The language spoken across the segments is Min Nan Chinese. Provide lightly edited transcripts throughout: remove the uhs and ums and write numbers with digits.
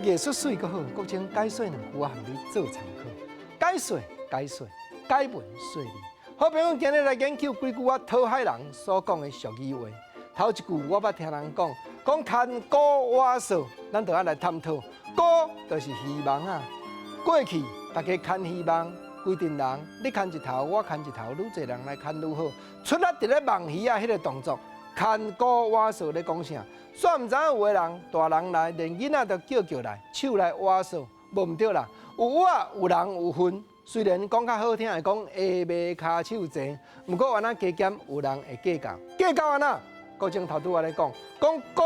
藝術媠閣好，國清解說兩句，我含你做參考。解說解說，解文說理。好朋友今日來研究幾句仔討海人所講的俗語話。頭一句我捌聽人講，講牽孤倚索，咱就愛來探討。孤就是魚網仔。過去大家牽魚網，規陣人，你牽一頭，我牽一頭，愈濟人來牽愈好。出力佇咧網魚仔彼個動作，牽孤倚索咧講啥？煞毋知影有的人，大人來，連囡仔都叫叫來，手來倚索，無毋對啦。有倚有人有份，雖然講較好聽會講下馬跤手濟，毋過按呢加減有人會計較，計較按怎？國清頭拄仔咧講，講孤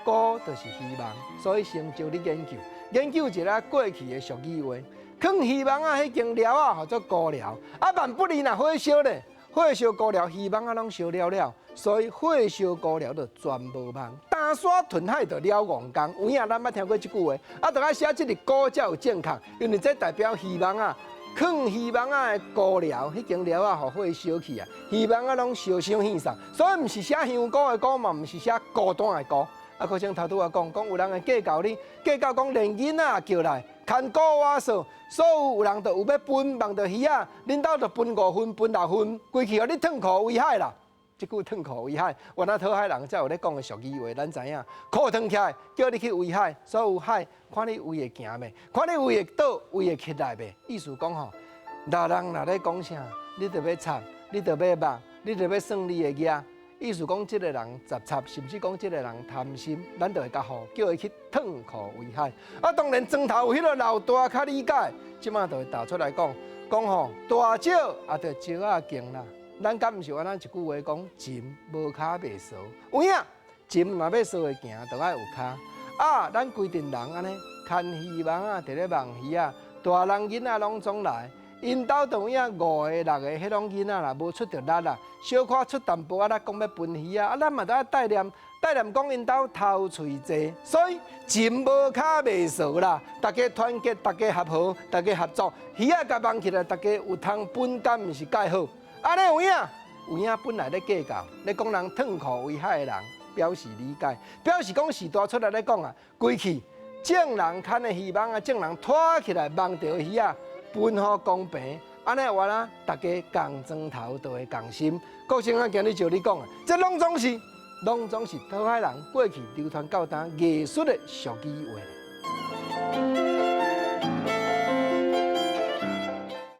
孤就是魚網，所以先招你研究，研究一下過去的俗語話。囥魚網仔，彼間寮仔號做孤寮，啊萬不利若火燒咧，火燒孤寮，魚網仔攏燒了了，所以火燒孤寮就全無望。擔沙吞海就了戇工，有影咱捌聽過這句話，啊，著愛寫這個孤才有正確，因為這代表魚網仔，囥魚網仔的孤寮，彼間寮仔予火燒去啊，魚網仔攏燒傷去啥，所以毋是寫香菇的菇嘛，毋是寫孤單的孤。啊，閣像頭拄仔講，講有人會計較你，計較講連囡仔叫來牽孤倚索，所有有人就有欲分網著魚仔，恁兜就分五份、分六份，規氣予你褪褲為海啦。這句褪褲為海，原來討海人才有咧講的俗語話，咱知影。褲褪起來，叫你去圍海，所有海看你圍會行袂，看你圍會倒，圍會起來袂。意思講吼，老人若咧講啥，你著欲插，你著欲網，你著欲算你的額。意思講，這個人雜插，甚至講這個人貪心，咱就會共予，叫伊去褪褲為海。啊，當然磚頭有彼個老大較理解，這馬就會打出來講，講吼大少也著石仔勁啦。咱敢毋是按呢一句話講，蟳無跤袂趖。有影，蟳若欲趖會行，著愛有跤。啊，咱規陣人按呢牽魚網仔，佇咧網魚仔，大人囡仔攏總來。𪜶兜就有影五個六個，彼種囡仔啦，無出著力啦，小可出淡薄仔，咱講欲分魚仔，啊，咱嘛著愛帶念，帶念講𪜶兜頭喙濟，所以蟳無跤袂趖啦。大家團結，大家合和，大家合作，魚仔共網起來，大家有通分敢毋是蓋好？按呢有影，有影本來咧計較，咧講人褪褲為海的人表示理解，表示講序大出來咧講啊，規氣眾人牽的魚網啊，眾人拖起來網著魚仔。分予公平，按呢話啦，大家仝磚頭就會仝心。國清啊，今日照你講啊，這攏總是，攏總是討海人過去流傳到今藝術的俗語話。